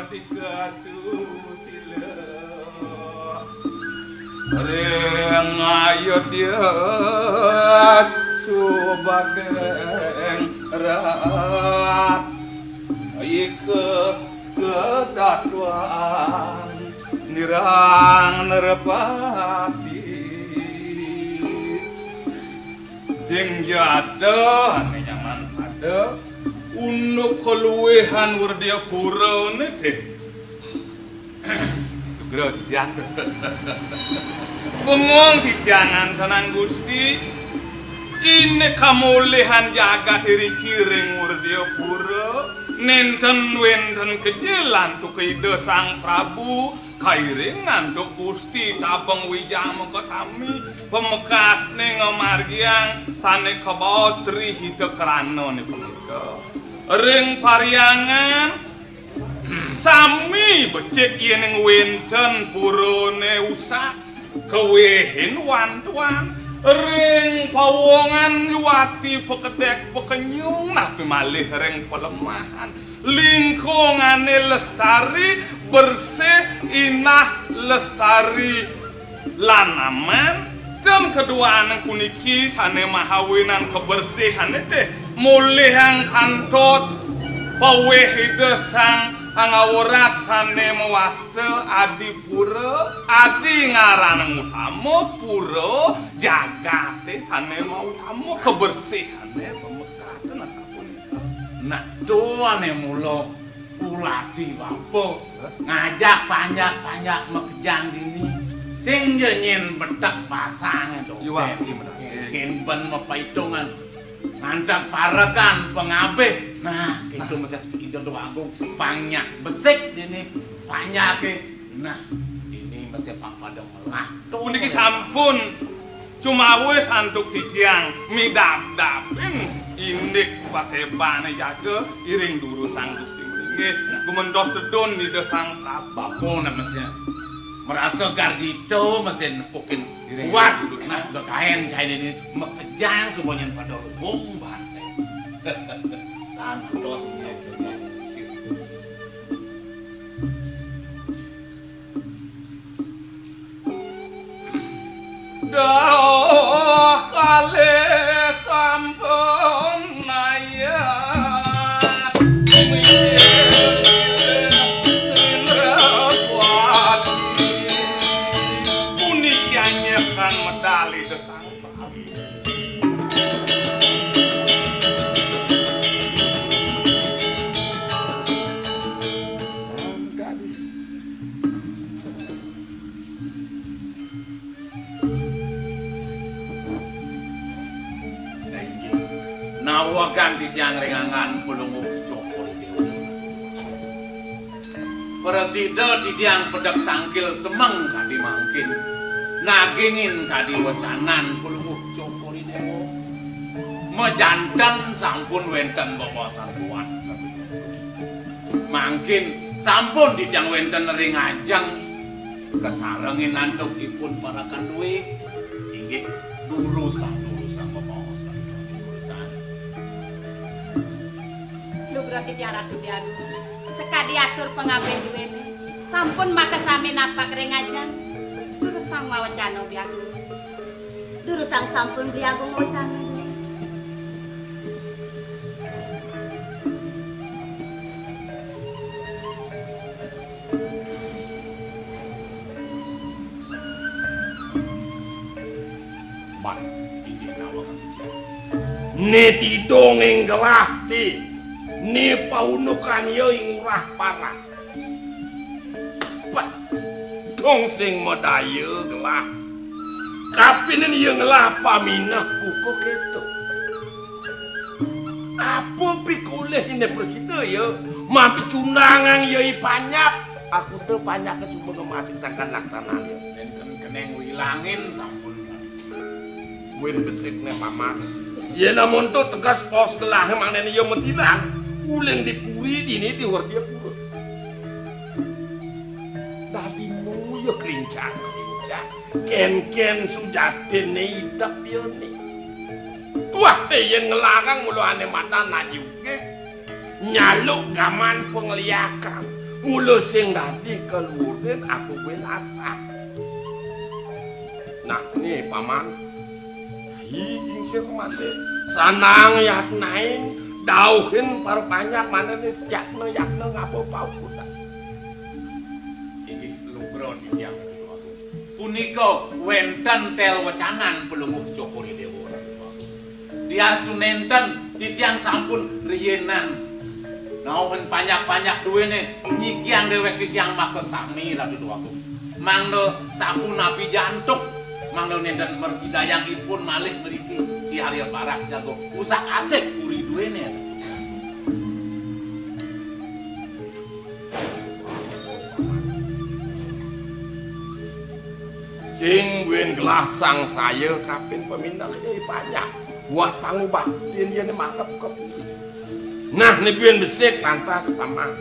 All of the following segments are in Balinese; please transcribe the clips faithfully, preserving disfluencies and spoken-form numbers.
Dikasusila ring Ayodya subageng rat, ika ketatwan nirang nerepati. Sing jada ane nyaman pada unduk kaluwihan Werdiyapura ne te. Sugra titiang. Bengong titiang antenang Gusti. Ine kamulihan jagat iriki ring Werdiyapura. Nenten wenten kejel antuk Ida Sang Prabu. Kairing antuk Gusti Tabeng Wijang makasami, pamekasne ngamargiang sane kabaos Tri Hita Karana ne punika. Ring parhyangan sami becik yening wenten purane usak, kawehin wantuan, ring pawongan yuwati pakedek pakenyung, napi malih ring palemahan. Lingkungane lestari, bersih, inah, lestari, lan aman. Ten kaduaning puniki sane mahawinan kabersihane te mulihang kantos paweh Ida Sang Angawrat sane mawasta Adipura, adi ngaranang utama, pura jagate sane mautama, kabersihane pamekas ten asapunika. Nah, to ane mula ulati bapa ngajak panjak-panjak makejang dini. Sing ja nyen betek pasange to. Yuwati medal. Ken ben mapaitungan. Ngantek parekan pangabih. Nah, itu masih Ida Déwa Agung panjak besik dini panjake. Nah, ini masih pada melah. Puniki sampun cumawis antuk titiang midabdabin indik pasebane jaga iring durusang Gusti Melinggih. Gumentos tedun Ida Sang Prabu. Bapa nak masih merasa gardita masih nepukin iring kuat. Nah, bekaen kain ini makejang semuanya pada lubung bante. Tantos. Dah kalih sampun mayat, Sindrawati. Puniki anyekan medal Ida Sang Prabu. Nawegang titiang ring anggan Palungguh Cokor I Déwa. Prasida titiang pedek tangkil semeng kadi mangkin. Nagingin kadi wecanan Palungguh Cokor I Déwa. Majanten sampun wenten bebaosan kuat. Mangkin sampun titiang wenten ring ajeng kasarengin antuk ipun parekan duwé. Inggih, durusang, durusang, bebaosan, durusang. Lugra titiang Ratu Déwa Agung, sakadi atur pangabih duéné, sampun makasami napak ring ajeng. Durusang mawecana, Déwa Agung. Durusang sampun Beli Agung wacana. Ban, inggih nawang. Né tidung ing gelah ti, né paunukan ya ing urah parah. Pah, dong sing madaya gelah. Kapining ya ngelah pamineh buka kéto. Apa pikolih iné prasida ya? Mapicundangang ya i panyap. Aku té panyaké cuma ngemasin sangkan laksanan ya. Nénten keneng wilangin sampun. Win besikné paman. Yén amonto tegas pos gelahé mangdané ya matilan. Uling di puri dini di Werdiyapura. Dadi nuyuh klincang, klincang. Kén-kén sujatiné idep ya né. Tuah té yén ngelarang mula ané madan aji ugé. Nyaluk gaman pangliakan. Mula sing dadi kaluhuran aku kuwi lasah. Nah, né Paman. Hi, ingsir mati. Sanang yatnaing dauhin para panjak manané yatna-yatna ngaba paukudan. Inggih lugra titiang. Punika wénten tel wecanan Palungguh Cokor I Déwa. Diastu nénten titiang sampun riinan. Nauhin panjak-panjak duéné nyikiang déwék titiang makasami Ratu Déwagung. Mangda sapunapi jantuk, mangda nénten mrasidayang ipun malih mriki Ki Arya Barak jaga usak-asik puri duéné. Sing buin gelah sangsaya kapin pamindak yai panjak. Buat pangubaktin yén marep ka puri. Nah, né buin besik lantas Paman.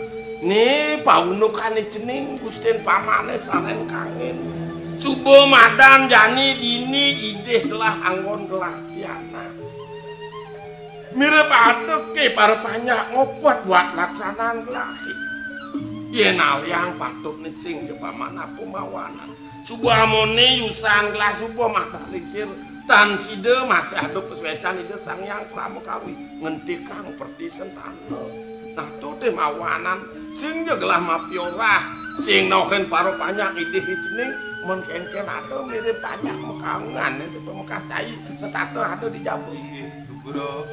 Né paundukané cening gustin Pamané sareng kangin. Suba madan jani dini idih gelah anggon gelah pianak. Mirib adeké para panjak ngopot buat laksanan gelahé. Yén aliang patut né sing ja Paman apa mawanan. Suba amoné yusan gelah suba madan lingsir tan sida masih ada pasuécan Ida Sang Hyang Pramakawi ngentikang perti sentana. Nah, to té mawanan sing ja gelah mapiorah, sing nohin para panjak idih cening, men kénkén ada mirib panjak makaungan, pamekas cai setata ada di jaba. Inggih, sugra.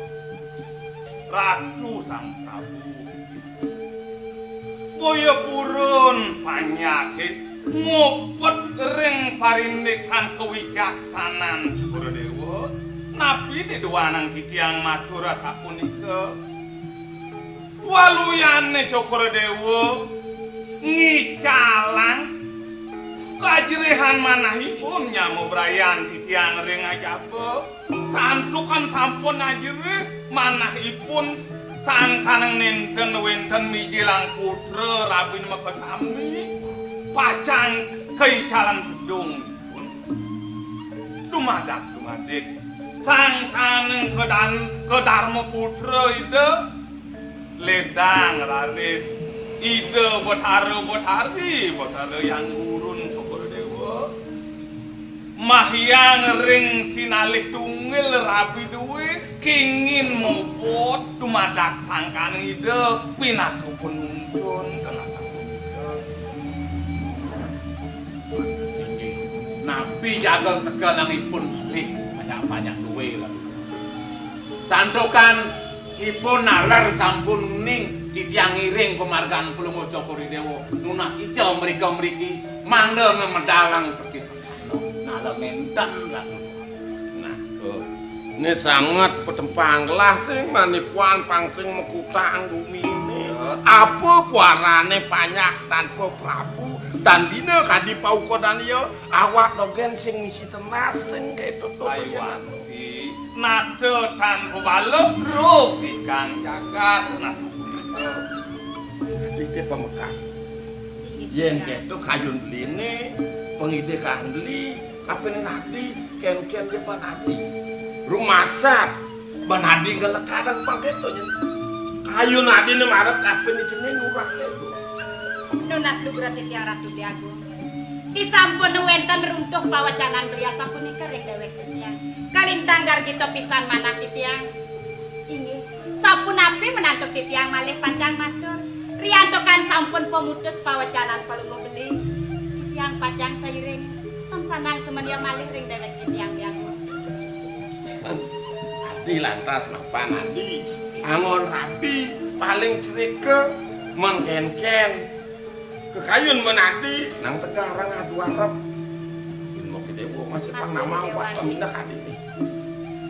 Ratu Sang Prabu. Boya purun panjaké ngupet ring parindikan kawicaksanan Cokor Déwa, napi té duanang titiang matur asapunika? Waluyané Cokor Déwa ngicalang kajrihan manahipun nyama brayan titiang ring ajaba. Santukan sampun ajrih manahipun sangkaning nénten wénten mijilang putra rabin makasami, pacang kaicalan tedungipun. Dumadak dumadik sangkaning kedan kedarma putra Ida ledang raris Ida Betara Betari, Betara Hyang Gurun Cokor Déwa. Mahyang ring sinalih tunggil rabi dué kingin muput dumadak sangkaning Ida pinaka penuntun kena sapunika. Napi jaga sekelanipun malih banyak-banyak dué lah. Santukan ipun naler sampun ning titiang ngiring pamargan Palungguh Cokor I Déwa nunas ica mrika mriki mangda ngamedalang perti sesana. Naler nénten Ratu. Nah, to. Né sanget patempang gelah sing manipuan pang sing makutang guminé. Apa kuarané panjak tanpa prabu tan bina kadi paukodan iya awak dogén sing misi tenas sing kéto to. Sayuwakti nata tanpa bala rugi kang jagat nasapunika. Dadi pamekas. Yén kéto kayun beliné, pangidih kang beli, kapining adi, kénkén ja ban adi. Rumasat, ban adi ngelekadan pang kéto nyén. Kayun adiné marep kapining cening urang kéto. Nunas lugra titiang Ratu Déwagung. Disampun wénten runtuh pawacanan beli asapunika ring déwék titiang. Kalintang gargita pisan manah titiang. Inggih, sapunapi menantu titiang malih pacang matur. Riantukan sampun pamutus pawacanan Palungguh beli, titiang pacang sairing, tan sandang semendia malih ring déwék titiang Déwagung. Adi lantas mapan adi, anggon rabi, paling cerika, mengkénkén. Kekayun menadi, nang tegarang adu arep. Bima Déwa masih pang nama buat pemindah adi nih.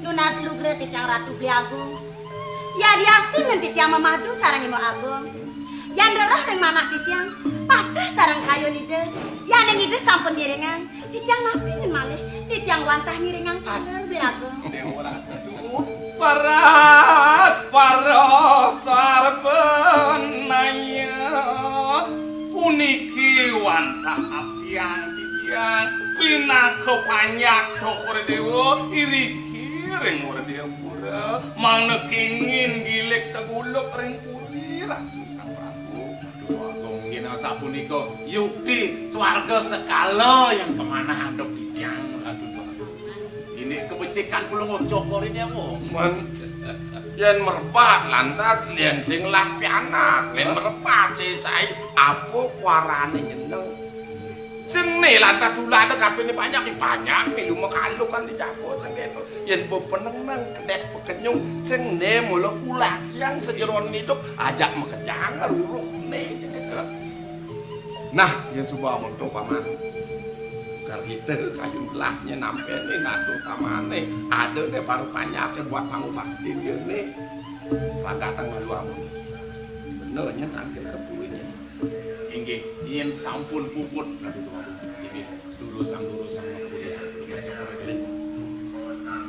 Nunas lugra titiang Ratu Beli Agung. Yadiastun ngen titiang mamadu sareng Imo Agung. Yan rereh ring manah titiang, pateh sareng kayun Ida. Yan ing Ida sampun ngiringang, titiang napi ngen malih, titiang wantah ngiringang taler Beli Agung. Déwa Ratu. Paras, paras, sarpanaya. Puniki wantah abdiang titiang pinaka panjak Cokor Déwa iriki ring Werdiyapura, mangda kingin gilik seguluk ring puri Ratu Sang Prabu. Aduh, Agung, gina Punika yukti swarga sekala yang kemana andok titiang, aduh, aduh. Ini kebecikan pulung cokor ini apa? Men, yen merepat lantas yen sing lah pianak, yen merepat sing sae apa kuarane jeneng? Sing ne lantas tulane kabehne banyak, banyak milu mekalu kan dicapo sing kena. Yen bepeneng nang kenek pekenyung sing ne mula ulah tiang sejeroning idup ajak mekejang ruruhne sing kena. Nah, yen suba amonto paman. Karita kayun belahnya nampene nado tamane. Ada ne baru panyake buat pangubakti dia ne. Ragatang malu amun. Bener nya tangkil kepulihnya. Inggih, yen sampun puput, Ratu Tuan. Inggih, durusang-durusang, durusang-durusang.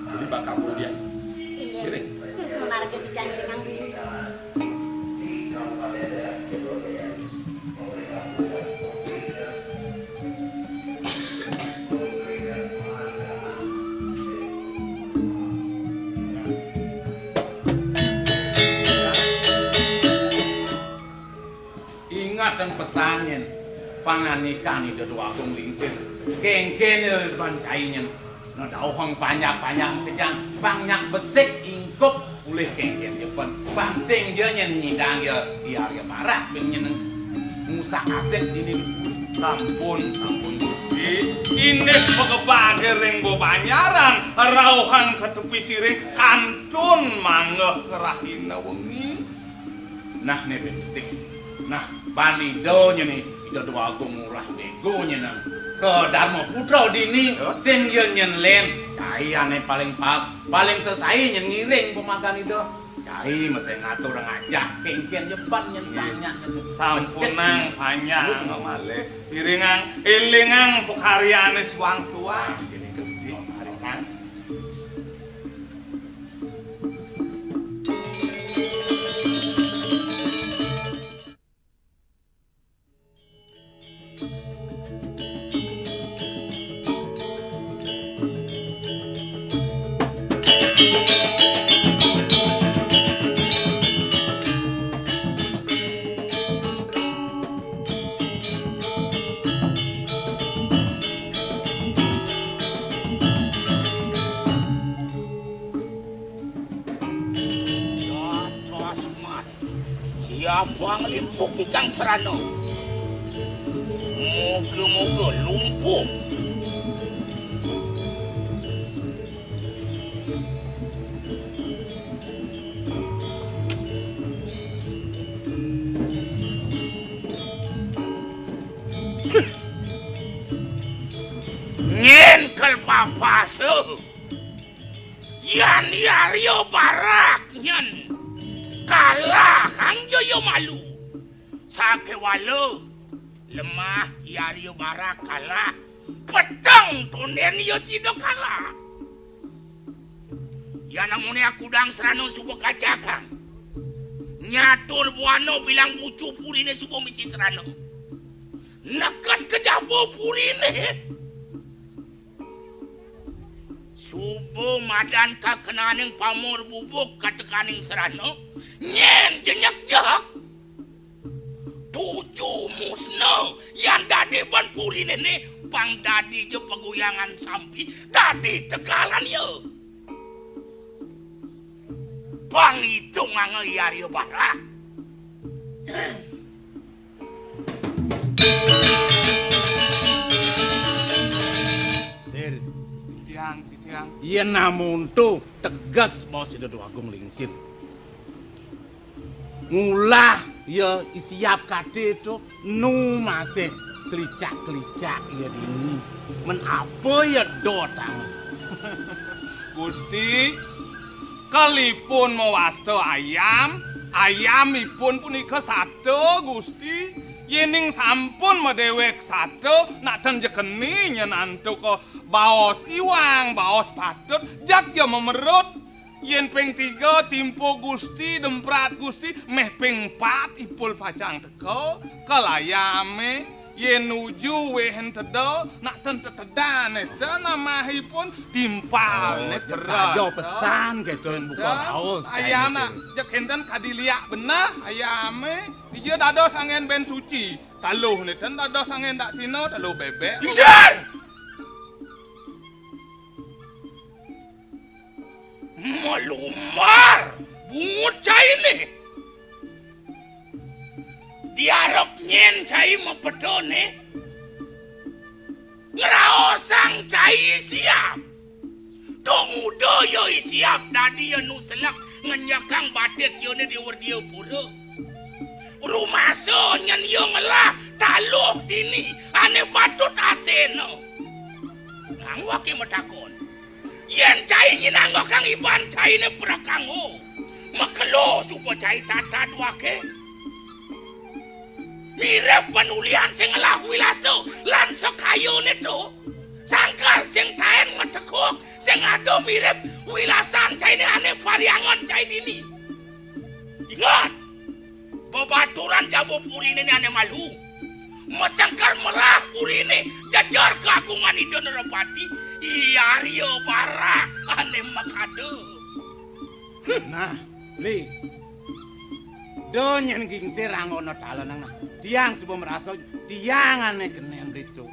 Jadi bakal kemudian. Inggih. Kiri. Terus memarga jika ngiringang. Ingatang pesan nyen, pangandikan Ida Déwa Agung Lingsir, kénkén bancai nyen, nedauhang panjak-panjak makejang, pang nyak besik ingkup ulih kénkén jepen, pang sing ja nyen nyidang ya, ya, ya marah bing nyen ngusak asik dini. Sampun, sampun Gusti, indik pagebaga ring bebanjaran, rauhang ka tepi siring kantun manggeh rahina wengi. Nah, né besik. Nah, ban Ida nyen né, Ida Déwa Agung Ngurah Déwa nyen nang. Ka Darma Putra dini, sing ya nyen lén. Cai ané paling pa-, paling sesai nyen ngiring pemakan Ida. Cai mesti ngatur ngajak, kénkén jepan nyen. Nggih. Banyak nyen. Sampunang panjang malih. Iringang, élingang pakaryané suang-suang. Nggih, Gusti. Arisan. Dados mati. Siapa nglimpuk ikang serana? Moga-moga lumpuh. Nyén kel papasa. Yan Arya Barak nyen kalah kang jaya malu. Sakéwala lemah Arya Barak kalah, peteng tondén ya sida kalah. Yan amoné akudang serana suba kacakang. Nyatur buana bilang bucu puriné suba misi serana. Neket ka jaba puriné. Suba madan kakenaning pamor bubuk katekaning serana, nyén jenyek jehek. Tuju musna yan dadi ban puriné né, pang dadi ja paguyangan sampi, dadi tegalan ya. Pang itung angga Arya Barak. Sir. Titiang, titiang. Yén amonto teges baos Ida Déwa Agung Lingsir. Ngulah ya isiap kate to nu masih klicak-klicak ya dini. Men apa ya dotang. Gusti, Kalipun mawasta ayam, ayamipun punika sato, Gusti. Yéning sampun madéwék sato, nak ten ja keni nyen antuk baos iwang, baos patut, jak ja mamerut. Yén ping tiga timpo Gusti, demprat Gusti, méh ping pat ipul pacang teka, kal ayamé. Yén nuju wéh ento, nak ten tetedan ento namahipun timpal. Oh, né jeg teras. Saja pesan kéto yén buka raos, ayam kayak nak gitu. Jeg énten kadi liak beneh ayamé. Ija dados anggén bén suci. Taluh né ten dados anggén dak sina, taluh bébék. Isin! Malumbar bungut cainé. Diarep nyén cai mapetoné. Ngraosang cai siap. Tong uda ya siap dadi anu selek ngenjekang batis yone di Werdia Pura. Rumasa nyen ya ngelah taluh dini ané patut asena. Nang waké matakon. Yén cai nyinanggokang iban cainé prakanggo, makelo suba cai tatad waké. Mirib panulian sing ngelah wilasa lan sekayané to. Sangkal sing taén matekuk, sing ada mirib wilasan cainé ané pariangan cai dini. Ingat, bebaturan jaba puriné né ané malu. Masengker melah puriné jejer kagungan Ida Nerapati, I Arya Barak ané makada. Nah, Beli. Da nyén gingsir anggona talenang nah. Tiang suba marasa tiang ané kenén Beli to.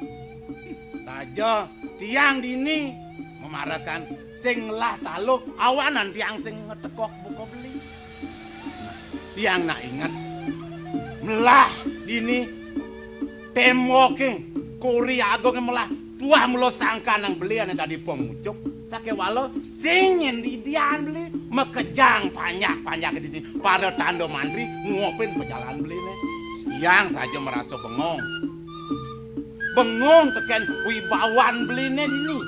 Saja tiang dini mamarekan sing ngelah taluh awanan tiang sing ngetekok buka Beli. Tiang nak inget melah dini témboké kuri agungé melah tuah mula sangkanang Beli ané dadi pangucup. Sakéwala sing nyén didian Beli makejang panjak-panjak dini para tanda mandri nguapin pajalan Beliné. Tiang saja marasa bengong. Bengong tekén wibawan Beliné dini.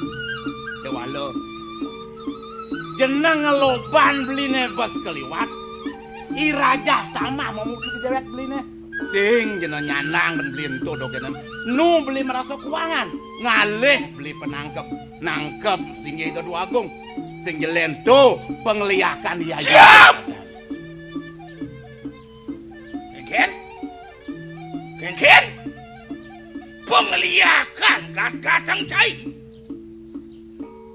Kéwala jeneng loban Beliné bes kaliwat. I Rajah Tamah mamuji di déwék Beliné. Sing jeneng nyandang bén Beli ento dogénan. Nu Beli marasa kuangan. Ngalih Beli panangkep. Nangkep linggih Ida Dwagung. Sing jelén to pangliakan iya. Siap! Kénkén? Kénkén? Pangliakan gatgatang cai.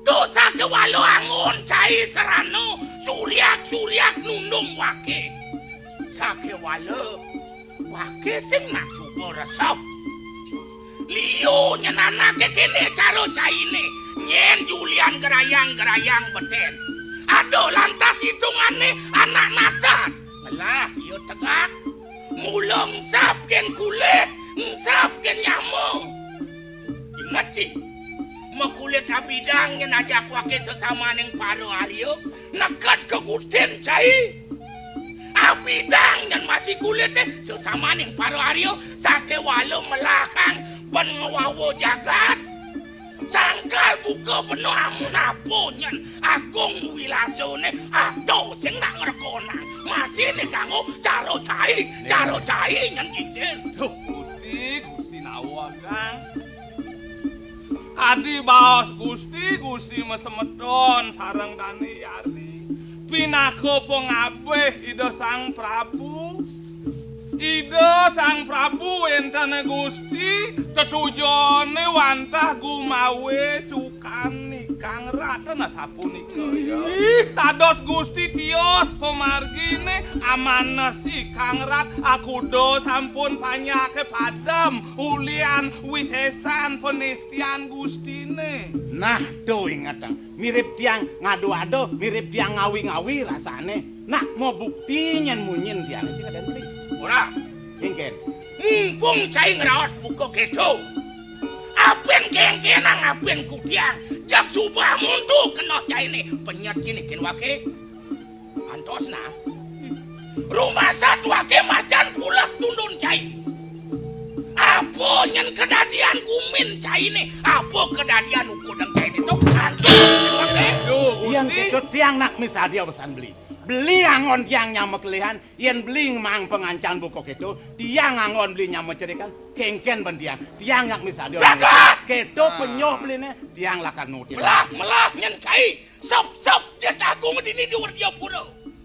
To sakéwala anggon cai sarana suryak-suryak nundung waké. Sakéwala waké sing nak suba resep. Liu nyén anaké kéné cara cainé, nyén julian gerayang-gerayang betén. Ada lantas itungané anak natad. Ngelah ia tegak. Mula engsap kén kulit, engsap kén nyama. Inget, Ci, makulit abidang nyén ajak waké sesamaning para arya, neked ka gustin cai. Abidang nyén masih kulité sesamaning para arya, sakéwala melahang bén ngwawa jagat. Sangkal buka beneh amun apa nyén agung wilasané, ada sing nak ngrekonang. Masih né kanggo cara cai, cara cai nyén gingsir. Duh, Gusti, Gusti nawakang. Kadi baos Gusti, Gusti masemeton sareng dané yari. Pinaka pangabih Ida Sang Prabu. Ida Sang Prabu énten Gusti, tetujoné wantah gumawé sukan Ikang Rat, nah sapunika ya. Ih, dados Gusti tios pamarginé, amanah Ikang Rat, akuda sampun panjaké padem, ulian wisésan panistian Gustiné. Nah, to ingetang. Mirib tiang ngadu-adu, mirib tiang ngawi-ngawi rasané. Nak mabukti nyén munyin tiangé sing ada beli. Ora. Kénkén. Mumpung cai ngraos buka kéto. Apin kénkénang apin kutiang. Jak subah muntu kena cainé. Penyet sini kén waké. Antos nah. Rumasat waké macan pules tundun cai. Apa nyén kedadian gumin cainé? Apa kedadian ukudang cainé to? Antos waké. Duh, tiang Gusti. Kéto tiang nak misadia pesan beli. Beli anggon tiang nyama kelihan, yén beli ngemang pangancan buka kéto, tiang anggon beli nyama cerikan, kénkén bén tiang. Tiang nak misadia. Berangkat! Kéto penyoh beliné, tiang lakar nutin. Melah, melah nyén cai. Sep, sep, jet agung dini di Werdiapura.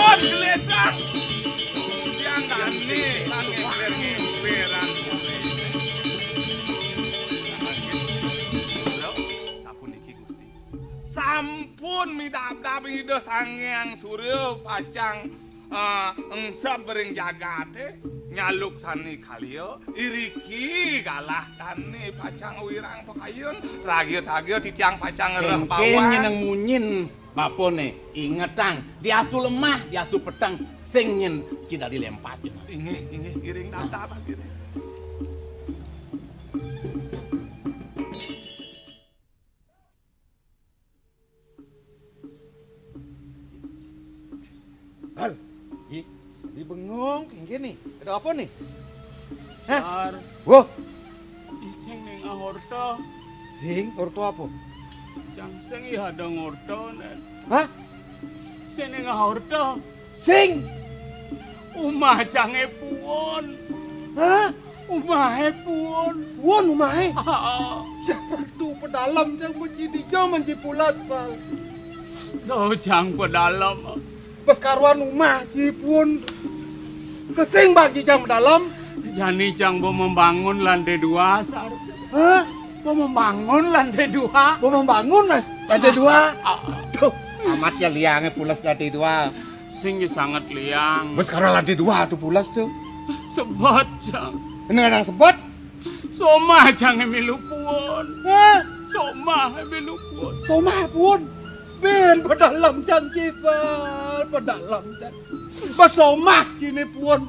Ampun, gelisang. Yang kami ngemper-ngemperan. Lho, sapuniki, Gusti. Sampun midabdab Ida Sang Hyang Surya pacang, eh, engsep ring jagate, nyaluksani kalia, iriki galah dane pacang wirang pakayun, tragia-tragia titiang pacang ngreh. Kénkén bawang. Nyeneng munyin bapane, ingetang, diastu lemah, diastu peteng, sing nyén ci dadi lempas. Inggih, inggih, iring tata, Pak Giri. Hal, di, di bengong, kénkén né. Ada apa né? Hah? Dar. Wah. Ci sing nengah orta. Sing, orta apa? Cang sing ya ada ngorta, Nen. Hah? Sing nengah orta. Sing. Umah cangé puun. Hah? Umahé puun. Puun umahé? Aa. Ya, Ratu, pedalem cang, mesti dija men ci pules, Pal. Duh, cang pedalem. Bes karuan umah ci puun. Kesing bagi cang pedalem. Jani cang ba membangun lantai dua, Sar. Hah? Ba membangun lantai dua. Ba membangun, Mas? Lantai dua? Aa. Duh, amat ya liangé pules lantai dua. Sing sanget liang. Bes karuan lantai dua to pules to. Sebet, cang. Ini ada sebet? Somah cangé milu puun. Hah? Somah milu puun. Somah puun. Bén pedalem cang, ci Pal, pedalem cang. Bes somah ciné puun.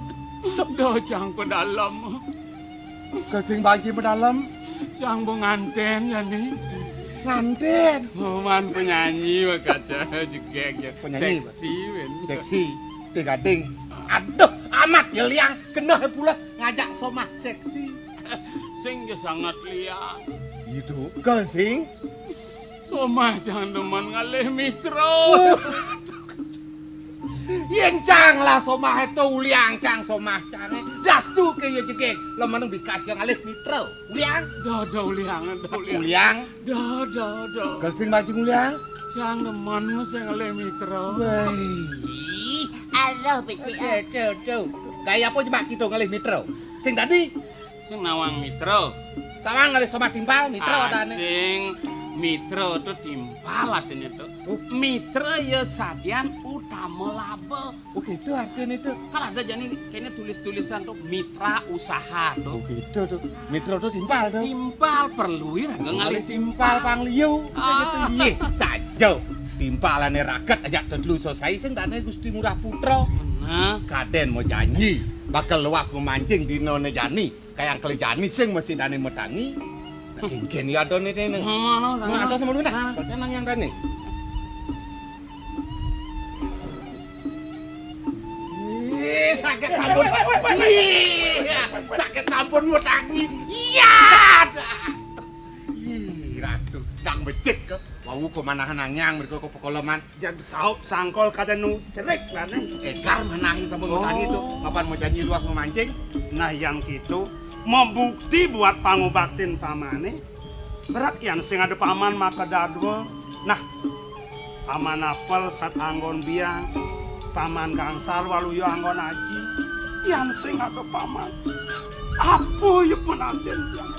Duh, cang pedalem. Kesing bagi pedalem. Cang ba ngantén jani. Ngantén? Oh, man penyanyi, wah, kaca jegég ya. Penyanyi, seksi, wén. Seksi. Té gading. Aduh, amat ya liang. Keneh pules ngajak somah seksi. Sing ja sanget liang. Itu, kesing. Somah cang demen ngalih mitra. Yén cang lah somah to uliang cang somah cangé. Dastu ké ya jegég. Lemenang bikas ya ngalih mitra. Uliang. Dah, dah uliang, dah uliang. Uliang. Dah, dah, dah. Kesing bagi uliang. Cang demen mesti ngalih mitra. Wéh. Ih, alah becik. Aduh, aduh, aduh. Gaya apa coba kita ngalih mitra? Sing tadi Sing nawang mitra. Tawang ngalih somah timpal, mitra adané. Sing mitra to timpal artiné to. Oh. Mitra ya sadian utama laba. Oh, gitu artiné to. Kan ada jani kéné tulis-tulisan to mitra usaha to. Oh, gitu to. Mitra to timpal to. Timpal perlu ya raga ngalih timpal pang liu. Ah. Gitu. Iya, saja. Timpalané ragat aja to dulu selesai sing dane Gusti Ngurah Putra. Nah. Kadén mau janji bakal luas memancing dinané jani. Kayang keli jani sing mesti dane metangi. Nah, kénkén ya adané, Neng. Mana, mana? Ada sama lu, nah. Mana? Kok emang yang dane? Ih, sakit sampun. Ih, sakit sampun metangi. Iya, dah. Ih, Ratu, ndang becik ke. Wau kok manahan anyang mriko kok pekoloman. Jag saup sangkol kada nu cerik lah, Neng. Égar manahin sampun metangi to. Oh. Kapan mau janji luas memancing? Nah, yang gitu, mau bukti buat pangubaktin pamane. Berat yan sing ada paman maka dadwa. Nah, paman apel sat anggon biang, paman gangsal waluya anggon aji. Yan sing ada paman. Apa ya penantian biang?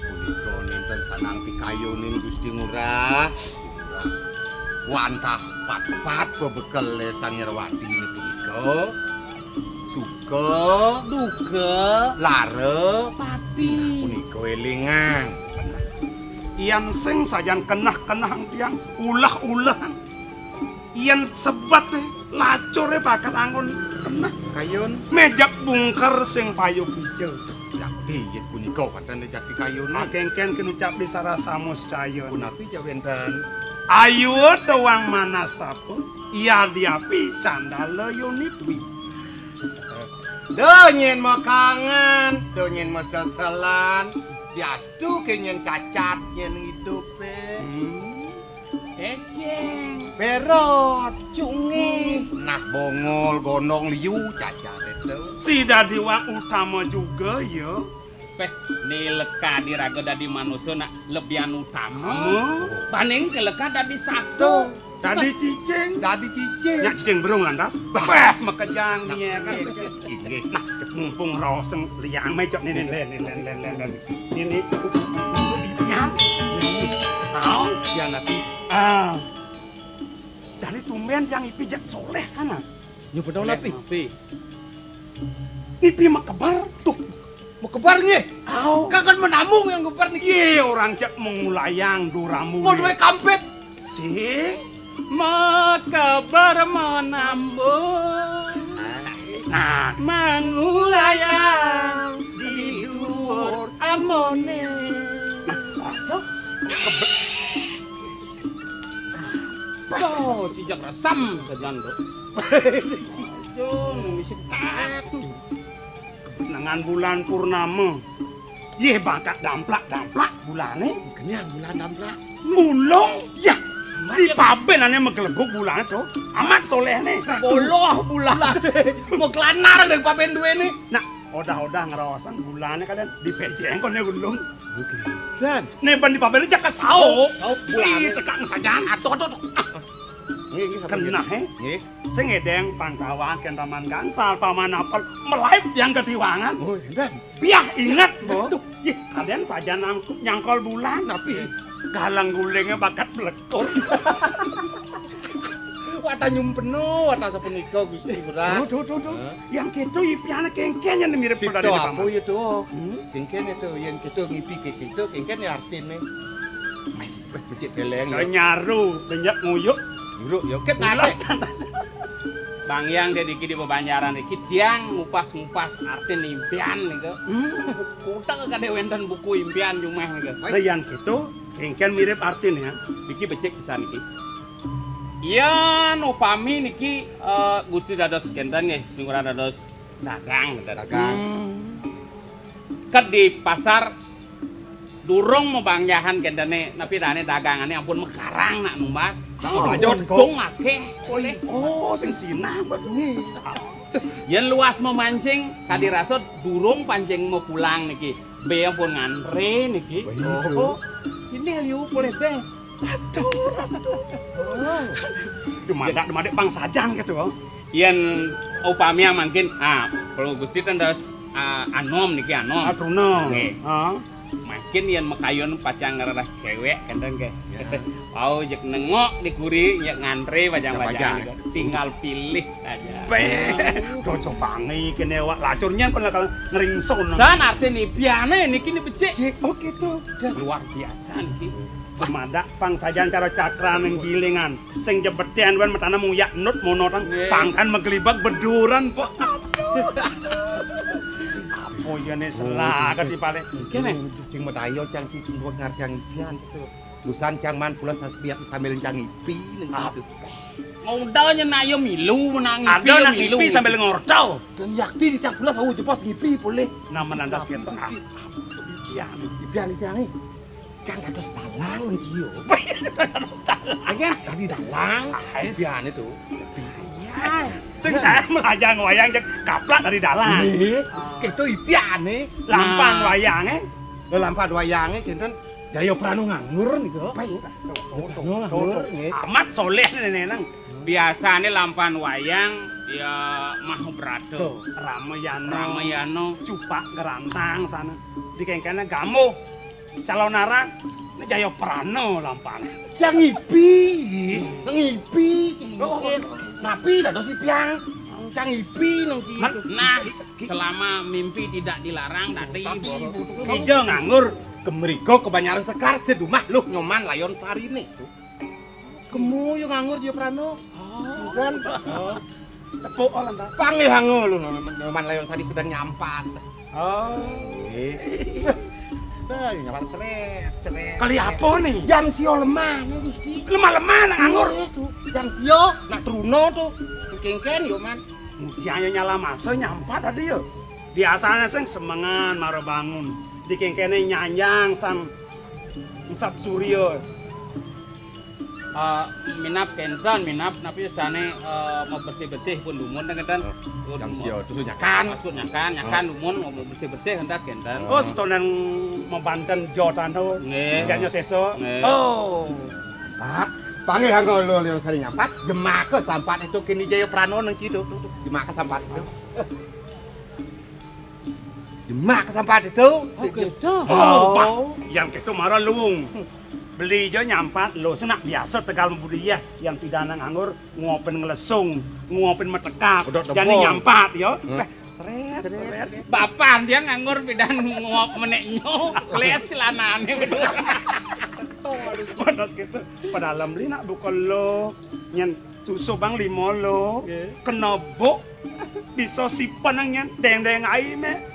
Punika nénten sanang pikayunin Gusti Ngurah. Wantah pat-pat bebekel Sang Nyerwati punika. Suka, duka, lara, pati. Nah, punika élingang. Yan sing sajan kenah-kenah tiang ulah-ulah. Yan sebet, eh, lacur, eh, bakat anggon kenah. Kayun. Méjak bungker sing payu kija. Jakti inggih punika katon jakti kayun. Akéngkén kinucap di sarasama secaya. Punapi ja wénten? Ayu tawang manas tapun, yadiapi candala yoni dwi. Duh nyén makangen, duh nyén maseselan, diastu ké nyén cacat nyén ngidupé. Hmm. Écéng. Bérot. Cungih. Nah, bongol, gondong, liu, cacat itu. Dadi wong utama juga ya. Peh, ni leka diraga dadi manusa nak lebihan utama. Kamu? Banding ke leka dadi sato. Dadi cicing. Dadi cicing. Nyak cicing berung lantas. Bah. Bah, makejang dia kan. Inggih. Nah, mumpung roseng liang meh cok ni, ni, len, len, len, len, len. Ini, ini. Mau? Ya, nanti. Ah. Dari tumben yang ipi jak soleh sana. Nyumput napi? Napi? Nipi makebar. Tuh, makebar nggih. Au. Kagak menambung yang kebar niki. Ye, orang cek mengulayang duramu. Mau duwe kampet. Sing makebar menambung. Nah, mengulayang di dhuwur amone. Nah, masuk. Oh, cijak resam sajan, Bro. Aduh, misi kat. Dengan bulan purnama. Yeh, bangkat damplak-damplak bulane. Kenyang bulan damplak. Ulung, ya. Di paben ane megelebuk bulane to. Amat solehne. Boloh bulan. Mau kelanar deh paben duwe ne. Nah, odah-odah ngerosan bulane kadang dipejeng kone ulung. Bukan. Ne ban di paben aja kesau. Saup, saup bulane. Ih, tekak sajan. Atuh, atuh, atuh. Nggih, nggih, sampun. Kenah, nggih. He? Nggih. Sing ngedeng pangkawan kentaman gangsal paman apel melaib yang ketiwangan. Oh, enten. Biah inget, Bo. Aduh. Ih, kalian saja nangkup nyangkol bulan. Napi? Galang gulingnya bakat melekur. Wata nyumpeno, wata sapunika Gusti Ngurah. Duh, duh, duh, duh. Hah? Yang keto ipiane kengken yang mirip. Sito pada apa ya to? Hmm? Kengken itu, yang keto ngipi ke keto, kengken ya artine. Wah, becik beleng ya. Nyaru, banyak nguyuk. Nyuruk ya, ket nasik. Bang Yang dia niki di bebanjaran niki tiang ngupas-ngupas artin impian niku. Hmm. Kutang kade wenten buku impian jumeh niku. Lah yang gitu, kengken mirip artin ya. Niki becik pisan niki. Yen upami niki, eh, Gusti dados kenten nggih, sing ora dados dagang, kenten. Dagang. Hmm. Ke di pasar durung mabangjahan kentene, napi dane dagangane ampun mekarang nak numbas. Nak mablanjot, kok. Untung akeh, oleh. Oh, sing sinah, Bang. Nggih. Yen luas memancing, kadi rasa durung pancing mau pulang niki. Be ampun ngantre niki. Wah, iya. Oh, ini liu boleh be. Aduh, aduh. Oh. Dumadak, dumadak pang sajan gitu, oh. Yen upami mangkin, ah, kalau Gusti ten dados, ah, anom niki anom. Ah, truna. Nggih. Ah. Mangkin yen makayun pacang ngeredah cewek kenten nggih. Ya. Wau jek nengok di kuri, jek ngantre pacang-pacang. Pacang. Niku. Tinggal pilih saja. Pe, dojo bangi kene awak lacurnya pernah kalau ngeringsun. Dan artine piane niki ni becik. Cik. Oh gitu. Dan luar biasa niki. Dumadak pang sajan cara cakran ning gilingan. Sing jebeten wen metana muyak nut mono tang. Nggih. Pangkan meglibak beduran, Pak. Aduh. Apa ya ne selah kati paling. Kene. Sing metayo cang cicing buat ngarcang ipian gitu. Lusan cang man kula sas-, biar sambil cang ipi neng gitu. Modalnya nak yo milu, menang ipi. Ada yo nak milu. Ipi sambil ngorcau. Dan yakti di cang kula sawu jepos ngipi boleh. Nama lantas kita. Ah, ipian. Ipian, ipian. Kan dados dalang niki yo. Dados dalang. Ya kan? Dadi dalang. Ah, yes. Ipiane to. Iya. Sing saya melajang wayang cek kaplak dari dalang. Nggih. Ah. Keto ipiane. Lampan wayange. Lho, lampan wayange kinten Jaya Prano nganggur niku. Apa ya? Tuh, tuh, tuh, Prano nganggur, tuh, tuh. Nggih. Amat soleh neneng. Biasane lampan wayang ya Mahabrata, tuh. Ramayana, Ramayana. Cupak Gerantang sana. Dikengkene Gamuh. Calonarang, ini Jaya Prano lampane. Yang ngipi, yang ngipi, oh, oh. Napi dados ipian, yang ngipi nang ki. Nah, selama mimpi tidak dilarang tadi, tadi, Bu. Kija nganggur. Kemriko kebanyaran sekar sedumah luh Nyoman Layon Sarine. Kemu yo nganggur Jaya Prano. Oh. Kan? Oh. Tepuk, oh, lantas. Panggih hango lho, Nyoman Layon Sari sedang nyampat. Oh. Eh. Tuh, nyampat seret, seret. Kali apa nih? Jam sio lemah nih, Gusti. Lemah-lemah nak nganggur. Iya, tuh. Jam sio, nak truna tuh. Kengken yo, Man. Mudiane nyala masa nyampat tadi yo. Biasanya sing semengan mara bangun. Dikengkene nyanjang sang Sap Surya. Eh, minab kénten, minab napi wastane, eh, mabersih-bersih pun dumun ten kénten. Oh, jam sia terus nyakan. Maksud nyakan, nyakan dumun mau bersih-bersih entas kénten. Oh, setonan mabanten jo tantu. Nggih. Janya sesa. Nggih. Oh. Pak, panggih anggo lo yang sering nyampat, jemaka sampat itu kini Jaya Prano nang kitu. Jemaka sampat itu. Jemaka sampat itu. Oh, gitu. Oh, Pak, yang gitu marah luung. Beli jo nyampat lo, senak biasa tegal budaya yang pidana nganggur, nguapin ngelesung, nguapin metekak. Udah jani debol. Nyampat yo. Hmm. Peh, seret, seret, seret. Bapak dia nganggur pidan nguap meneknyo, kles celanane. Panas gitu. Padahal beli nak buka lo, nyen susu bang limo lo, nggih, kena buk, bisa sipan nang nyen, deng-deng ai me.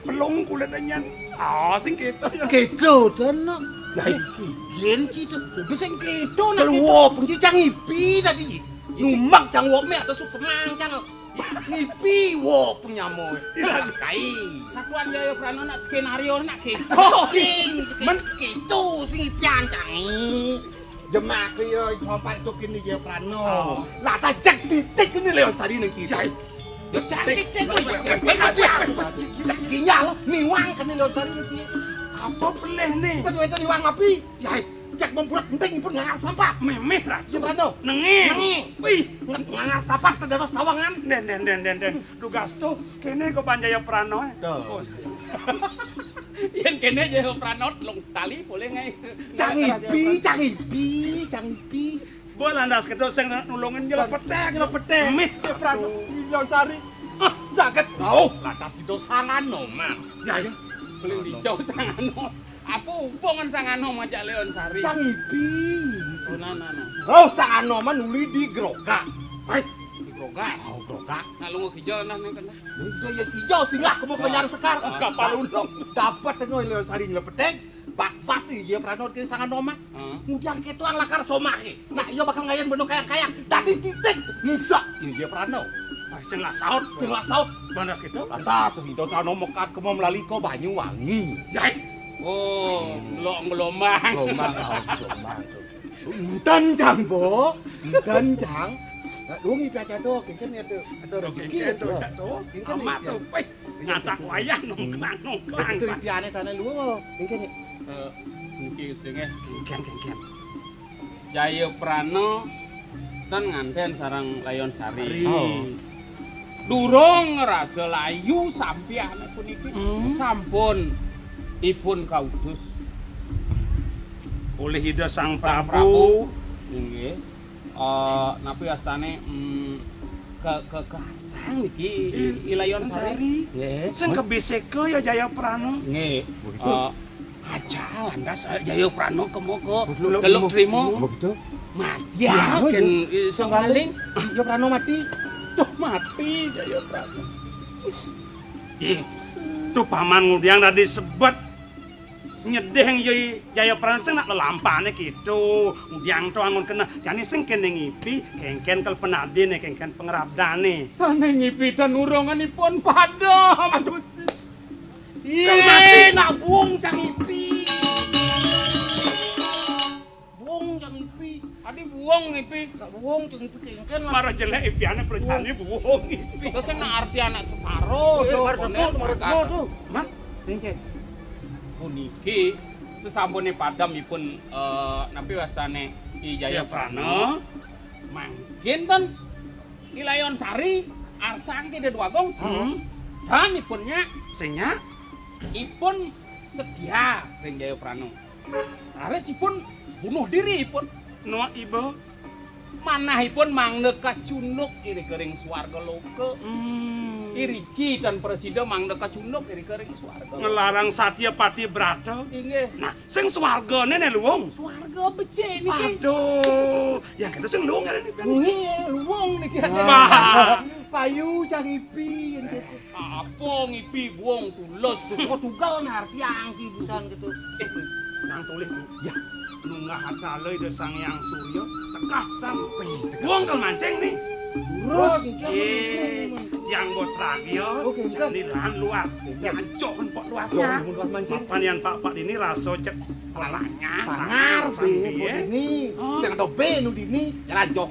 Pelung kulit nyen. Ah, sing gitu ya. Gitu, dan nak. Lah, iki gen sih tuh. Kudu sing gitu, nak. Keluar gitu. Pun cang ipi tadi. Numak cang wok me atau suk semang cang. Ngipi wok pun nyamo. Iya. Kai. Satuan Jaya Prano nak skenario nak gitu. Sing, men- gitu, sing ipian cang. Jemak yo sompat tukin ni Jaya Prano. Oh. Lah tajak titik ni Leon Sari nang ciri. Yai. Yo cantik deh. Tapi aku kinyal niwang kene Leon Sari nang ciri. Apa pelih ni? Tadi itu niwang api. Yai, cek membuat penting pun ngangar sampah. Memeh lah. Jaya Prano. Nengi. Nengi. Wih. Ngangar sampah terdados tawangan. Den, den, den, den, den. Dugas tuh, kene kok Panjaya Prano, eh. Tuh. Oh, siap. Yen kene Jaya Prano telung tali boleh ngai. Cang ipi, cang ipi, cang ipi. Bo landas kedo sing nulungin nyelepetek. Nyelepetek. Mih, Prano. Iya, Sari. Ah, saged. Oh, lantas itu sangano, Mang. Ya, ya. Beli hijau sangano. Apa hubungan sangano majak Leon Sari? Cang ipi. Oh, nah, nah, nah. Oh, sangano mah nuli di Grogak. Hai, di Grogak. Oh, Grogak. Nah, lu hijau nah ning kene. Itu ya hijau singgah kemu Banjar Sekar. Kapal ulung. Dapat tengok Leon Sari nyelepetek. Bat-bat iya Prano ke sangano mah. Heeh. Kemudian ketuang lakar somah. Nah, iya bakal ngayan benung kayang-kayang. Dadi titik. Musa iya Prano. Wah, sing lah saut. Sing lah saut. Banas gitu. Lantas, sing itu sano mekat kemu melalui ko Banyuwangi. Yai. Oh, ngelok ngelombang. Gelombang, oh, gelombang. Enten, Cang, Bo. Enten, Cang. Nah, lu ngipi aja tuh, kengken ya tuh. Ada rezeki ya tuh. Kengken amat tuh. Wih, ngatak wayah nongklang-nongklang. Itu ipiane tanah lu. Kengken ya. Eh, niki sedenge. Kengken, kengken. Jaya Prana tan nganten sareng Layon Sari. Sari. Oh. Durung ngrasa layu sampiane puniki. Hmm. Sampun ipun kautus oleh Ida Sang Sang Prabu. Prabu. Inggih. Eh, napi wastane, mm, ke, ke, kearsang niki, I-, I Layon Sari. Sari. Nggih. Sing kebisika ya Jaya Prana. Nggih. Begitu. Eh, aja lantas, eh, Jaya Prana kemoko. Betul. Teluk Trima. Begitu. Mati ya, ya, ken, ya. Eh, sing paling. Jaya Prana mati. Duh, mati Jaya Prana. Ih, tuh paman ngudiang tadi sebet. Nyedih yang Jaya, Jaya Prana sing nak lelampane gitu. Ngudiang to angon kena. Jane sing kene ngipi, kengken kel penadine, kengken pengrabdane. Sane ngipi dan uronganipun padam. Aduh. Iye, nak buung cang ipi. Buung cang ipi. Adi buung ipi. Nak buung cang ipi kengken lah. Marah jelek ipiane percane buung ipi. Terus nak arti anak separo. Eh, tuh, marah konen, tuh, marah marah tuh. Man, kengken. Puniki sesampune padam ipun, eh, napi wastane I Jaya Jaya Prana. Prana. Mangkin ten I Layon Sari arsang Ida Dwagung. Hmm. Dan ipunnya sing nya ipun setia ring Jaya Prana. Raris ipun bunuh diri ipun. Nuak iba. Manahipun mangda kacunduk iri kering swarga loka. Hmm. Iriki tan prasida mangda kacunduk iri kering swarga loka. Ngelarang satya pati brata. Inggih. Nah, sing swargane ne luung. Swarga becik niki. Aduh, yang kena sing luung ngene niki. Nggih, luung niki. Bah. Payu cang ipi. Apa ngipi buung tulus? Kok tunggal nar tiang ki busan gitu. Eh, nang tulis, Bu. Ya. Nunggah acala Ida Sang Hyang Surya tekah sampai. Buung kal mancing nih. Terus? Nggih, tiang bot ragi ya. Oh, kénten. Jani lahan luas. Kénten. Nyancoh pok luasnya. Jauh mun luas mancing. Papan yan Pak, Pak ini rasa cek pelangah. Sangar, sangar, sangar, nggih. Ini. Oh. Sing tobe nu dini. Ya, lanjong.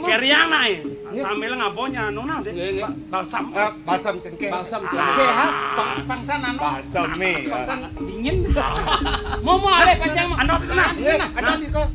Keriang nae. Nggih. Sambil ngabonya nona deh. Nggih, nggih. Ba-, balsam. Eh, balsam cengkeh. Balsam cengkeh, ha? Pang-, pangtan anu. Balsam mi, ya. Pangtan dingin. Mau, mau alih pacang. Andos kena. Nggih, ada di kok.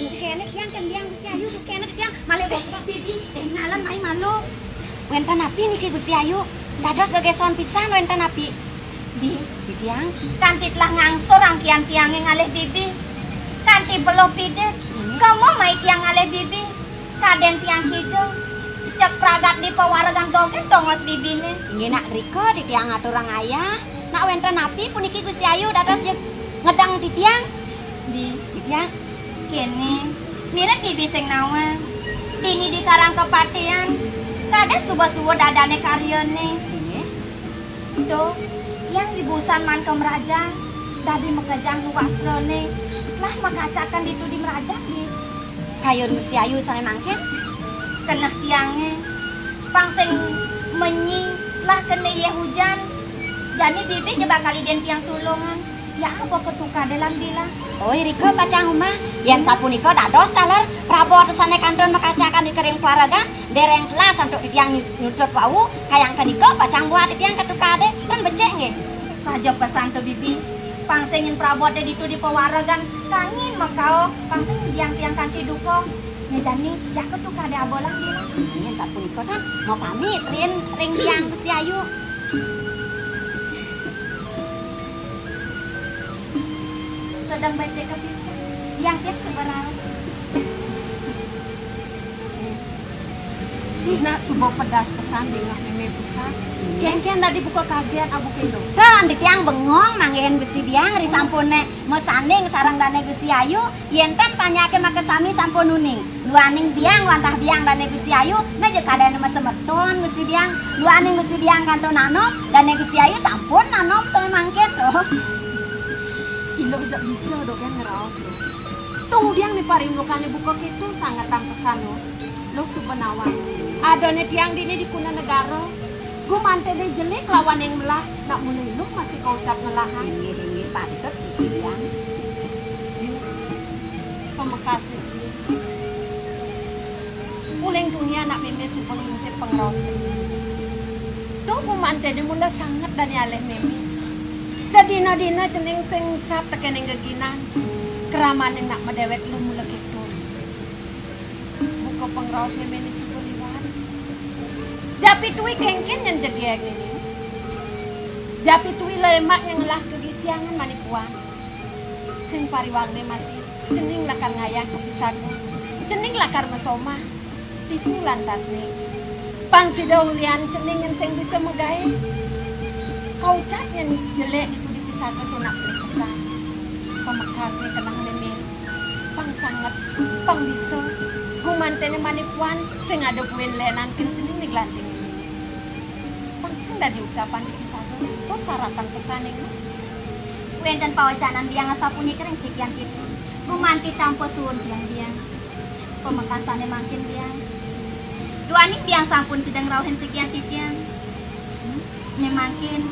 Bukenek tiang, kan tiang Gusti Ayu, bukenek tiang. Malih bos, Bibi, eh, ngalan mai malu. Wénten napi niki Gusti Ayu? Dados gegéson pisan wénten napi? Bi. Bi tiang. Kanti telah ngangsur angkian tiangé ngalih Bibi. Kanti beluh pidit. Nggih. Kema mai tiang ngalih Bibi. Kadén tiang kija. Cek pragat di pawaregan dogén tongos Bibiné. Inggih nak rika titiang aturang ayah. Nak wénten napi puniki Gusti Ayu dados jeg ngedeng titiang? Di. Titiang. Kéné, mirib Bibi sing nawang. Dini di Karang Kepatihan, kadén suba-suba dadané karyané. Inggih. Tuh, yang dibusan man ka mrajan, dadi makejang wastrané, lah makacakan ditu di mrajan, di. Kayun Gusti Ayu sané mangkin? Keneh tiangé, pang sing menyi, lah kéné yéh ujan. Jani Bibi ja bakal idin tiang tulungan. Ya apa ketukadé lan bilang? Oh, irika pacang umah. Yén sapunika dados taler prabot sané kantun makacakan di kering paregan, déréng telas antuk titiang nyu-, nyucut wau, kayang kenika pacang buat titiang ketukadé, kan becik nggih. Saja pesan to Bibi. Pang sing yén prabot ditu di pawaregan, kangin makao, pang sing biang tiang kanti duka. Né jani, ya ketukadé abolang bilang. Yén sapunika tan, mau pamit rin ring tiang Gusti Ayu. Sedeng becik kepisan. Yang tiap seberang. Dina suba pedas pesan dingeh mémé pisan. Kénkén dadi buka kagét abu kéto. Tan, di tiang bengong manggihin Gusti Biang ri sampuné masanding sareng dané Gusti Ayu, yén tan panjaké makasami sampun uning. Duaning biang wantah biang dané Gusti Ayu, méja kadén masemeton Gusti Biang. Duaning Gusti Biang kantun anom, dané Gusti Ayu sampun anom sané mangkin. Oh. Iluh jak bisa dogén ngraos, Luh. Tong udiang né parindukané buka kéto sanget tampesan, Luh. Luh suba nawang. Adané tiang dini di Kuna Negara. Gumanténé jelik lawaning melah, nak mula Iluh masih kaucap ngelahang. Inggih, inggih, patut Gusti Biang. Pamekasé Uling tuni anak mémé suba ngintip pangraos. Duh, gumanténé mula sanget dané alih mémé. Sadina-dina cening sing sat tekéning geginan. Kramané nak madéwék lu mula kéto. Buka pangraos méméné suba liwat. Japitué kénkén nyén jegég nini. Japitué lemak nyén ngelah kagisiangan manipuan. Sing pariwangné masih, cening lakar ngayah ka pisaga. Cening lakar masomah. Ditu lantasné. Pang sida ulian cening yén sing bisa magaé. Kaucap yén jelék ditu di pisaga to nak beli pesan. Pamekasné keneh mémé. Pang sanget, pang bisa. Gumanténé manipuan sing ada buin lénan kén cening di glanting. Pang sing dadi ucapan di pisaga, to saratan pesané. Wénten pawecanan biang asapunika ring sikian titiang. Gumanti tampa suwun tiang biang. Pamekasané mangkin biang. Duaning biang sampun sida ngrauhin sikian titiang. Né mangkin.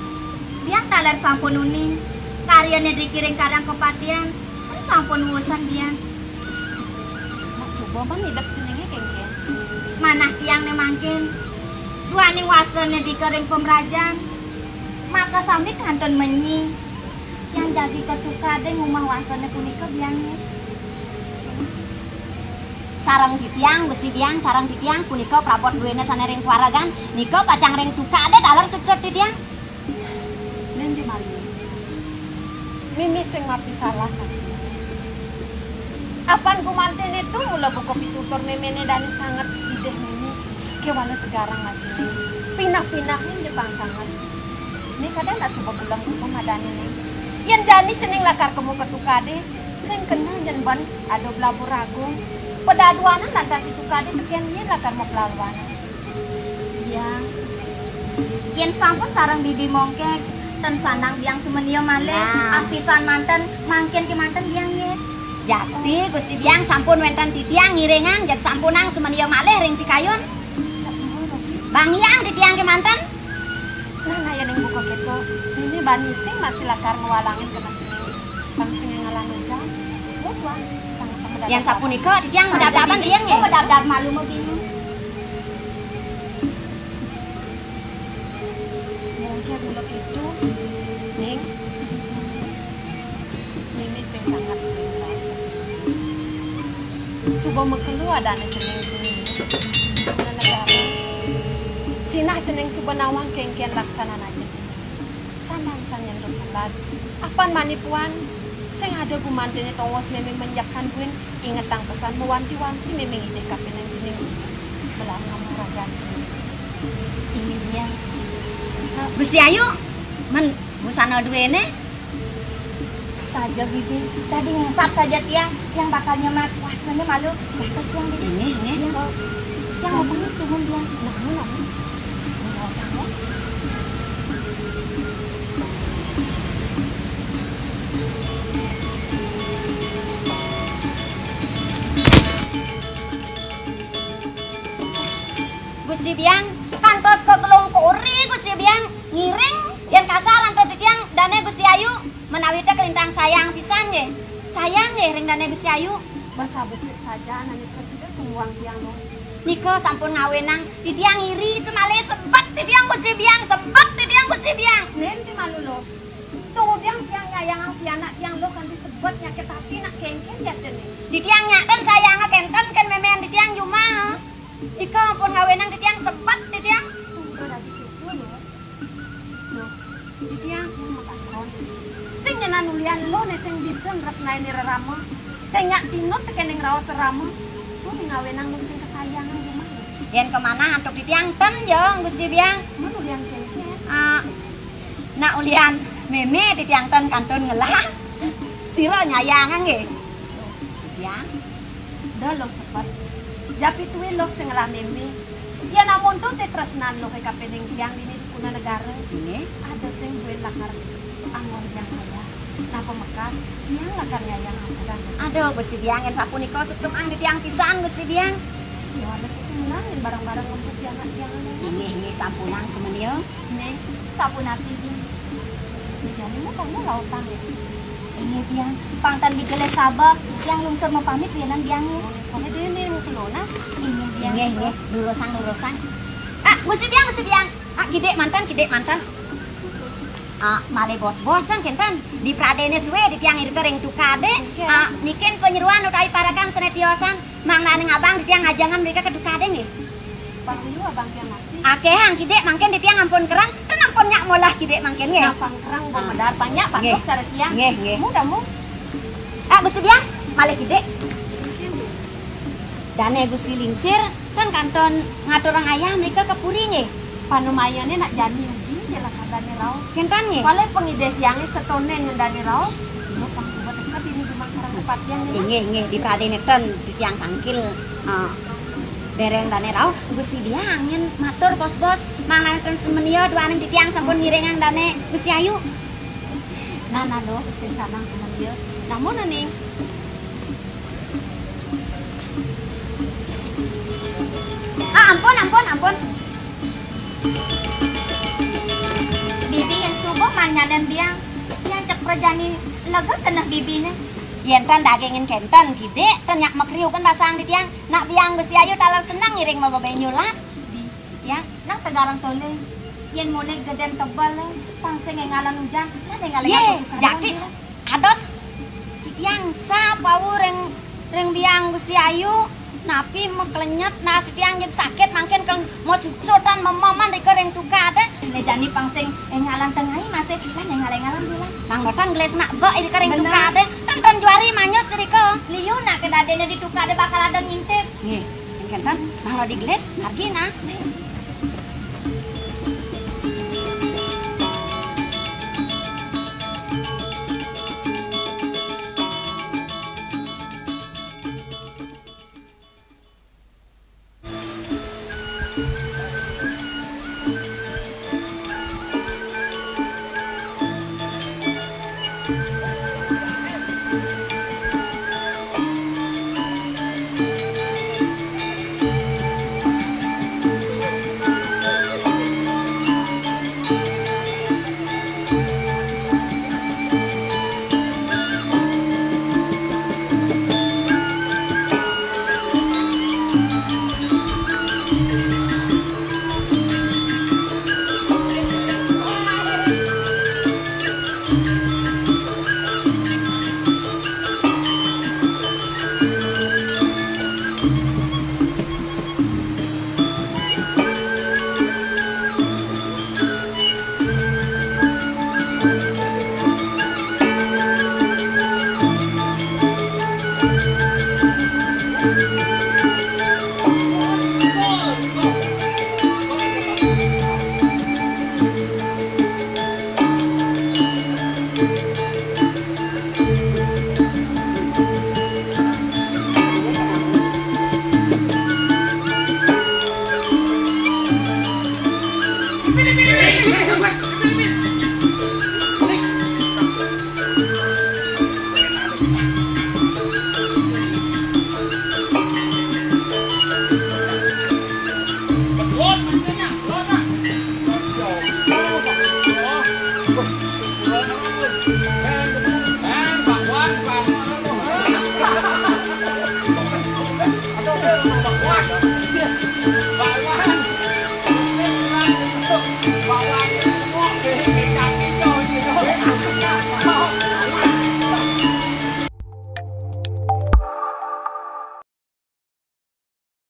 Biang taler sampun uning. Karyané driki ring Karang Kepatihan. Kan sampun wusan biang. Mak suba man idep ceningé kénkén. Manah tiang né mangkin. Duaning wastrané drika ring pamrajan. Makasami kantun menyi. Yang jagi ketukadé ngumah wastrané punika biangé. Sareng titiang, Gusti Biang, sareng titiang punika prabot duéné sané ring pawaregan, nika pacang ring tukadé taler suksut titiang. Nén di malih. Mimih sing mapisalah kasih. Apan gumanténé Tuh mula buka pitutur méméné dané sanget idih Mimi. Kéwala tegarang masih né. Pinah-pinah né Jepang sanget. Né kadang ndak suba gulem buka madané né. Yén jani cening lakar kemu ka tukadé, sing kena nyén ban ada blabur agung. Padaduanan lantas di tukadé tekén yén lakar mapelaluanan. Biang. Yén sampun sareng Bibi mongkek, ten sanang Biang sumenia malih. Nah. Apisan manten, mangkin kémanten Biang yé. Jati, Gusti Biang sampun wénten titiang ngiringang, jeg sampunang sumenia malih ring pikayun. Bang Hyang titiang kémanten. Nah, nah, yén buka kéto. Dini bani sing masih lakar ngwalangin kena sini. Bang sing ngalah nuja. Mutuan, sangat pemedar. Yén sapunika titiang medabdaban riin nggih. Medabdab malu mabingung. Mungkin mula kéto, Ning. Mimi sing sanget ikhlas. Suba makelo adané cening kuwi. Negara. Sinah cening suba nawang kénkén laksanan ajin cening. Sandang sanyén rupulan. Apan manipuan sing ada gumantiné tongos mémé menjakan buin ingetang pesan mawanti-wanti mémé ngidih kapining cening. Belah ngamuragan cening. Ini dia. Gusti Ayu, men busana duéné. Saja, Bibi. Tadi ngesap saja tiang, tiang bakal nyemat. Wasnanya malu. Batas tiang, Bibi. Ini, ini. Tiang mau, tiang mau pamit, tiang mau bilang. Namun, namun. Mau tahu? Gusti Biang, kantos ka gelung kuri, Gusti Biang. Ngiring, yén kasar antuk titiang, dané Gusti Ayu. Menawi té kalintang sayang pisan nggih. Sayang nggih ring dané Gusti Ayu. Basa besik saja ané prasida tumuang tiang lo. Nika sampun ngawinang titiang iri semalih sebet titiang Gusti Biang, sebet titiang Gusti Biang. Nén ti malu lo. Tumuang tiang nyayang pianak tiang lo kanti sebet nyakit ati nak kénkén jatiné. Titiang nyaten sayang kénten kén mémén titiang jumah. Nika ampun ngawinang titiang sebet titiang. Tunggu dadi kéto lo. Loh, titiang. Sing nyenan ulian lo né sing bisa nresnain rerama. Sing nyak tinut tekéning raos rerama. Tuh ngawinang lo sing kesayangan jumah lo. Yén kamanah antuk titiang ten jo Gusti Biang. Mun ulian kénkén. Ah, nak ulian mémé titiang ten kantun ngelah. Sira nyayang nggih. Titiang. Da lo sepet. Japituin lo sing ngelah mémé. Yén amun to té tresnan lo kapining tiang dini di Kuna Negara. Nggih. Ada sing buin lakar anggon tiang kaya. Napa mekas tiang lakar nyayang ampurang. Aduh, Gusti Biang, yén sapunika suksma ang titiang pisan, Gusti Biang. Ya ada kita menang yén bareng-bareng ngempuk pianak tiang. Inggih, inggih, sampunang sumenia. Ning, sapunapi, Ding? Jani mu kamu lautang ya? Inggih, Biang. Pang tan digelih saba, Biang lungsur mapamit, Biang, Biang, ya. Pamit dulu, Ning, mu kelo, nah. Inggih, Biang. Inggih, inggih. Lurusang, lurusang. Ah, Gusti Biang, Gusti Biang. Ah, kidik manten, kidik manten. Ah, malih bos-bos tan kénten. Dipradéné sué titiang irika ring tukadé. Oké. Ah, nikin panyeroan utawi parekan sané tiosan. Mangdané ngabang titiang ngajengan mrika ka tukadé nggih. Pang liu abang tiang masih. Akéhang kidik mangkin titiang ampun kereng, ten ampun nyak molah kidik mangkin nggih. Nah, pang kereng, pang medar, pang nyak, pang nggih. Cara tiang. Nggih, nggih. Mu, kamu. Ah, Gusti Biang, malih kidik. Dané Gusti Lingsir, ten kantun ngaturang ayah mrika ka puri nggih. Panumayané nak jani ugi, jelas dané rauh. Kénten nggih. Malih pangidih tiangé setoné ngendani rauh. Lu pang suba teka dini jumah karang kepatian nggih. Inggih, inggih, dipradéné ten titiang tangkil, eh, dereng dané rauh. Gusti Biang yén matur bos-bos, mangdané ten sumenia duaning titiang sampun ngiringang dané Gusti Ayu. Nah, nah, lo, sing sanang sumenia. Namun, Ning. Ah, ampun, ampun, ampun. Bibi yén suba man nyanan Biang. Biang cek prajani lega keneh bibiné. Yén tan dagingin kénten, kidik, tan nyak makriukan basang titiang. Nak Biang Gusti Ayu taler seneng ngiring mababé nyulat. Bi. Titiang. Nang tegarang tolé. Yén munik gedén tebel, pang sing éngalan ujan, nah éngalan. Yé, jati. Kados titiang sa pau ring, ring Biang Gusti Ayu, napi maklenyet, nah titiang jeg sakit mangkin kal mau sutan mememan rika ring tukadé. Né jani pang sing éngalan tengai masih, lan éngal-éngalan bilang. Nang botan gelis nak bek rika ring tukadé, ten ten juari manyus rika. Liu nak ke Adéna di tukak dé bakal ada ngintip. Nggih, kénten, mangda digelis, margi nah.